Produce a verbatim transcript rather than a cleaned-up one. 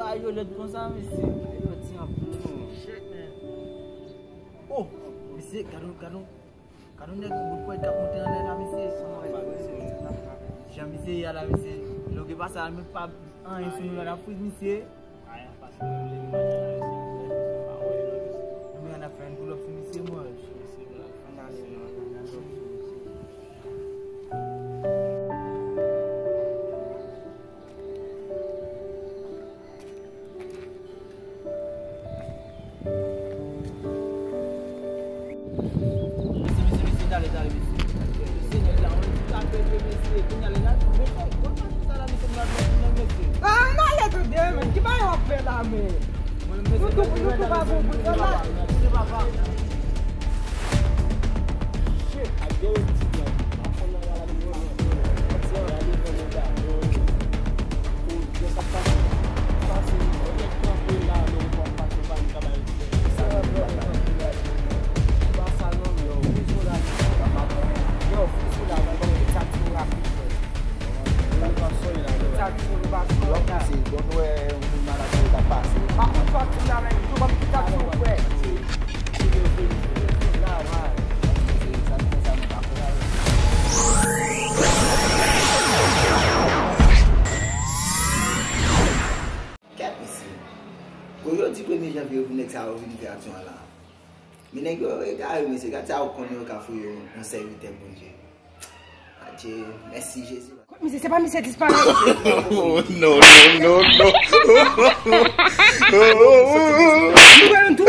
Sa yo lèd konsa, mesye. Yo ti anpil, non. Shit, man. Oh, mesye, gade yon, gade yon, gade yon nèg yon bout pwèl k ap monte anlè la, mesye. Jan misye ye a la, mesye. Lè w gen pase a, menm pa anyen sou nou la, n ap friz misye. Anyen pase nou, li manje la, mesye. Pa wè, non, mesye. Nou menm, n ap fè yon pull up sou misye, mwen. Ann ale, non, ann ale, non. Mesye, mesye, mesye, tale, tale, mesye. Mesye, nèg la, on ti apel vre, mesye. Kounye a, lè n al, mesye, bon, pa sa la, mesye, n al, mesye. Ah, n ale tou de, men. Ki bagay w ap fè la, men? Nou tou, nou tou pa bon pou sa la. Shit. Kèt, mesye. Kou yo di premye janvye yo pou nèg sa yo vin fè aksyon an la. Men nèg yo egare, mesye. Gad sa yo konn yo ka fouye yon, yon sèvitè Bondye. Adye, mèsi Jezi. Kot misye, se pa misye disparèt. Oh, no, no, no, no. Nou pran yon tou.